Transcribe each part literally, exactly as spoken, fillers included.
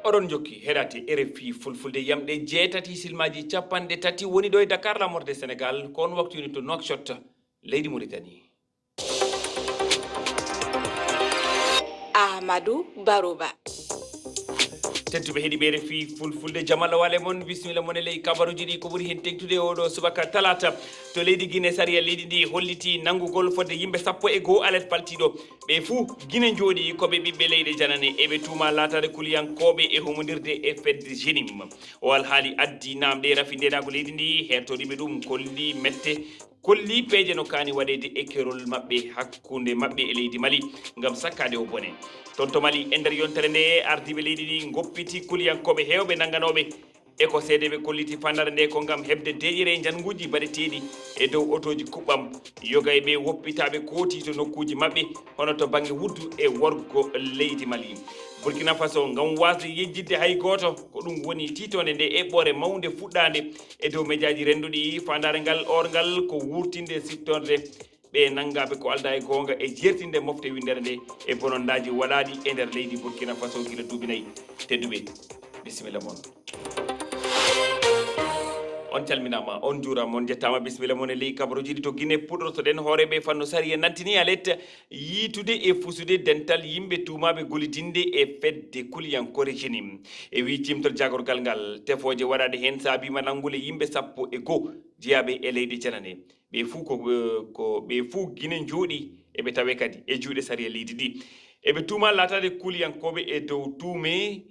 Oɗon njokki heɗaade R F I Fulfulde, yamɗe jeetati silmaaji capanɗe tati woni ɗo e Dakar, lamorde Senegaal, ko on waktu woni to Nouakchott, leydi Mauritanie. Amadou Barouba. Tedduɓe heɗiiɓe R F I Fulfulde, jam Allah wale mon, bisimilla mon e ley kabaruuji ɗi. Ko ɓuri heen teŋtude e oɗo subaka talaata to leydi Guinée, sariya leydi ndi holliti nanngugol fodde yimɓe sappo e goo alet paltiiɗo. Ɓe fuu Guinée njooɗi ko ɓe ɓiɓɓe leyɗe janane. Eɓe tuuma laataade kuliyankooɓe e humondirde e fedde jenim. O alhaali addi naamnde e rafi ndeenaagu leydi ndi, heertoriiɓe ɗum kolli mette, kolli peeje no kaani waɗeede e keerol maɓɓe hakkunde maɓɓe e leydi Mali ngam sakkaade o bone. Toon to Mali, e nder yontere nde, ardiiɓe leydi ndi ngoppiti kuliyankooɓe heewɓe nannganooɓe e ko seedeeɓe kolliti fandare nde ko ngam heɓde deeƴere e njannguuji baɗeteeɗi e dow otooji kuɓɓam. Yoga e ɓe woppitaaɓe kooti to nokkuuji maɓɓe, hono to bannge wuddu e worgo leydi Mali. Burkina Faso, ngam waasde yejjitde hay gooto, ko ɗum woni tiitoonde nde eɓɓoore mawnde fuɗɗaande e dow mejaaji rennduɗi. Faandaare ngal oorngal ko wuurtinde siftorde ɓe nanngaaɓe ko aldaa e goonga e jeertinde mofte winndere nde e bononndaaji waɗaaɗi e nder leydi Burkina Faso gila duuɓi nayi. Tedduɓe, bisimilla mon. On calminaama, on njuuraama, on njettaama. Bisimilla mon e ley kabaruuji ɗi to Guinée puɗɗortoɗen. Hooreeɓe fannu sariya nantini alet yiitude e fusude dental yimɓe tuumaaɓe gollitinde e fedde kuliyankore jenim. E wii cimtol jaagorgal ngal, tefooje waɗaaɗe heen saabiima nanngule yimɓe sappo e goo jeyaaɓe e leyɗe janane. Ɓe fuu ko, ko ɓe fuu Guinée njooɗi, eɓe tawee kadi e juuɗe sariya leydi ndi. Eɓe tuuma laataade kuliyankooɓe e dow tuume.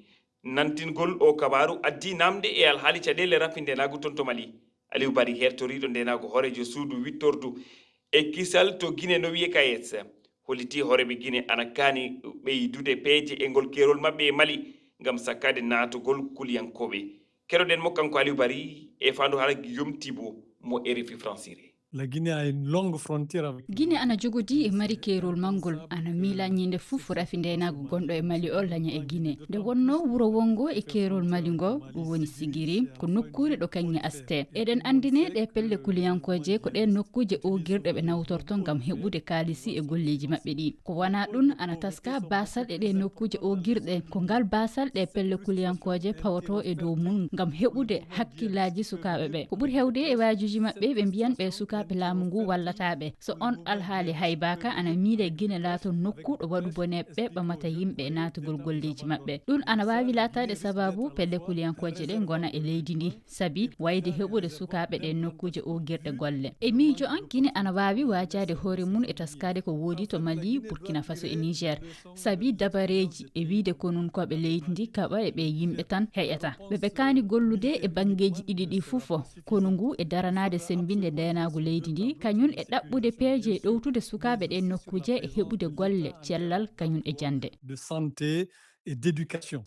Nantingol oo kabaaru addi naamnde e alhaali caɗeele rafi ndeenaagu toon to Mali. Aliou Bari, heertoriiɗo ndeenaagu, hooreejo suudu wittordu e kisal to Guinée, no wiye K S, hollitii hooreeɓe Guinée ana kaani ɓeydude peeje e ngol keerol maɓɓe e Mali ngam sakkaade naatugol kuliyankooɓe. Keɗoɗen mo, kanko Aliou Bari, e faandu haala Guillaume Thibault mo R F I Franciré. La Guinée a une longue frontière avec Guinée ana jogodii e mari keerol manngol, ana miila ñande fof rafi ndeenaagu gonɗo e Mali o laña e Guinée. Nde wonnoo wuro wonngo e keerol Mali ngo, ɗum woni Sigiri, ko nokkuure ɗo kaŋŋe astee. Eɗen anndinee ɗee pelle kuliyankooje ko ɗeen nokkuuje oogirɗe ɓe nawtortoo ngam heɓude kaalisi e golleeji maɓɓe ɗi. Ko wonaa ɗum, ana taskaa baasal e ɗee nokkuuje oogirɗe. Ko ngal baasal ɗee pelle kuliyankooje pawotoo e dow mum ngam heɓude hakkillaaji sukaaɓe ɓe. Ko ɓuri heewde e waajuuji maɓɓe, ɓe mbiyan ɓee sukaaɓe laamu ngu wallataa ɓe. So oon alhaali haybaaka, ana miile Guinée laatoo nokku ɗo waɗu boneeɓe ɓe ɓamata yimɓe e naatugol golleeji maɓɓe. Ɗum ana waawi laataade sabaabu pelle kuliyankooje ɗe ngona e leydi ndi, sabi wayde heɓude sukaaɓe ɗeen nokkuuje oogirɗe golle. E miijo an, Guinée ana waawi waajaade hoore mum e taskaade ko woodi to Mali, Burkina Faso e Niger. Sabi dabareeji e wiyde konunkooɓe leydi ndi kaɓa e ɓee yimɓe tan heƴata. Ɓe ɓe kaani gollude e banngeeji ɗiɗi ɗi fof, konu ngu e daranaade semmbinde ndeenaagu leydi ndi, kañum e ɗaɓɓude peeje e ɗowtude sukaaɓe ɗeen nokkuuje e heɓude golle, cellal kañum e jannde. De santé et d'éducation.